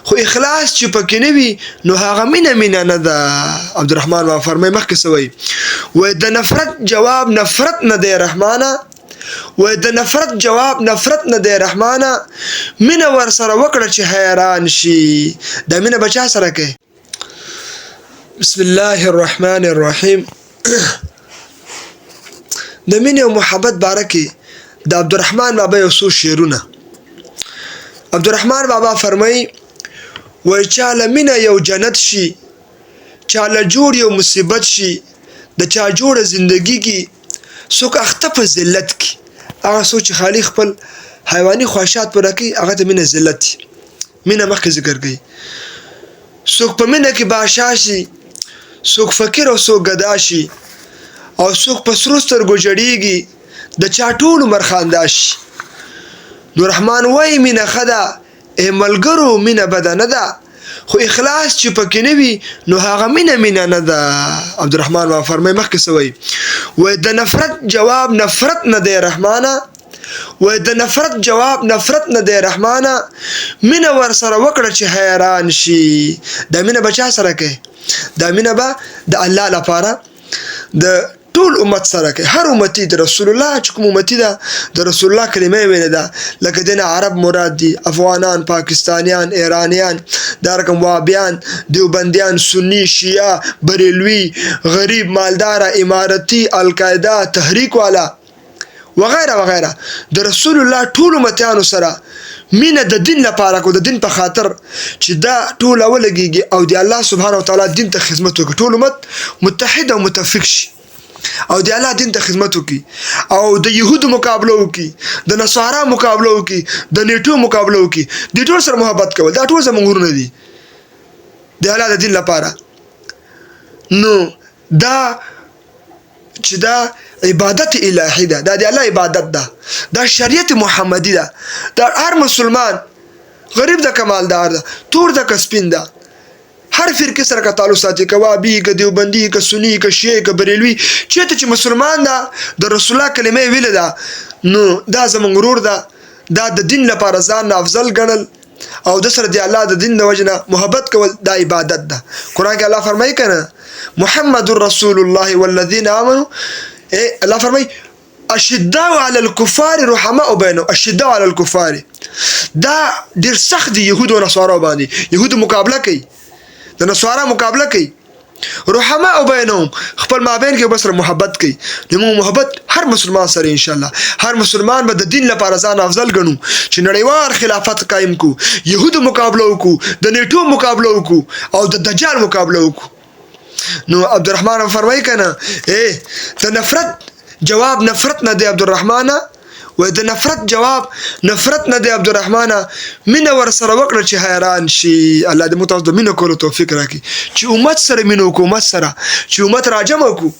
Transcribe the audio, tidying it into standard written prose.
خو اخلاص چې پکې نه وي نو هغه مینه مینه نه ده. عبدالرحمن بابا فرمایي، مخکې څه وایي؟ وایي د نفرت جواب نفرت نه دی رحمانه، وایي د نفرت جواب نفرت نه دی رحمانه، مینه ورسره وکړه چې حیران شي. دا مینه به چا سره کوي؟ بسم الله الرحمن الرحیم. د مینې او محبت باره کې د عبدالرحمن بابا یو څو شعرونه. عبدالرحمن بابا فرمایي، وایي چا له مینه یو جنت شي، چا له جوړ یو مصیبت شي، د چا جوړه زندگی کې څوک اخته په ذلت کې. هغه څوک چې خالي خپل حیواني خواهشات پوره کوي هغه ته مینه ذلت دي. مینه مخکې ذکر کوي، څوک په مینه کې بادشاه شي، څوک فقیر او څوک ګدا شي، او څوک په سرو سترګو ژړېږي، د چا ټول عمر خندا شي. نو رحمان وایي مینه ښه ده ای ملګرو، مینه بده نه ده، خو اخلاص چې پکې نه وي نو هغه مینه مینه نه ده. عبدالرحمن بابا فرمایي، مخکې څه وایي؟ وایي د نفرت جواب نفرت نه دی رحمانه، وای د نفرت جواب نفرت نه دی رحمانه، مینه ورسره وکړه چې حیران شي. دا مینه به چا سره کوي؟ دا مینه به د الله لپاره د ټول امت سره کوي. هر امتی د رسول الله چې کوم امتی ده، د رسول الله کلمه یې ویلې ده، لکه دینه عرب مراد دي، افغانان، پاکستانیان، ایرانیان، دا رقم وابیان، دیوبندیان، سنی، شیعه، بریلوی، غریب، مالدار، امارتی، القاعده، تحریک والا وغیره وغیره، د رسول الله ټول امتیانو سره مینه د دین لپاره کو، د دین په خاطر چې دا ټول ولګیږي او د الله سبحانه وتعالی دین ته خدمت وکړي، ټول امت متحد او متفق شي او د الله دین ته خدمت وکړي او د يهودو مقابله وکړي، د نصارا مقابله وکړي، د نیټو مقابله وکړي، د ټول سره محبت کول، دا ټول زموږ ورونه دي د الله د دین لپاره. نو دا چې دا عبادت الهي ده، دا د الله عبادت ده، دا شریعت محمدي ده. دا هر مسلمان، غریب ده کمالدار ده، تور ده که سپین ده، هر فرقې سره که تعلق ساتي، که وابي، که دیوبندي، که سني، که شیعه، که بریلوي، چېرته چې مسلمان ده، د رسول الله کلمه یې ویلې ده، نو دا زموږ ورور ده. دا د دین لپاره ځان نه افضل ګڼل او د سره د الله د دین د وجې نه محبت کول، دا عبادت ده. قرآن کې الله فرمایي که نه، محمد رسول الله والذین آمنو، الله فرمایي اشداء علی الكفار رحماء بینهم. اشداء علی الكفار، دا ډیر سخت دي يهودو او نصارو باندې، يهودو مقابله کوي، د نصارا مقابله کوي، رحماء بینهم، خپل مابین کې بس محبت کوي. نو موږ محبت هر مسلمان سره ان شاء الله، هر مسلمان به د دین لپاره ځان افضل ګڼو چې نړیوال خلافت قائم کو، يهودو مقابله وکړو، د نیټو مقابله وکړو او د دجال مقابله وکړو. نو عبدالرحمن فرمایي کنه، اے د نفرت جواب نفرت نه دی عبدالرحمن، وای د نفرت جواب نفرت نه دی عبدالرحمن، مینه ورسره وکړه چې حیران شي. الله دې موږ تاسو د مینه کولو توفیق راکړي چې امت سره مینه وکړو، امت سره چې امت راجمع کړو.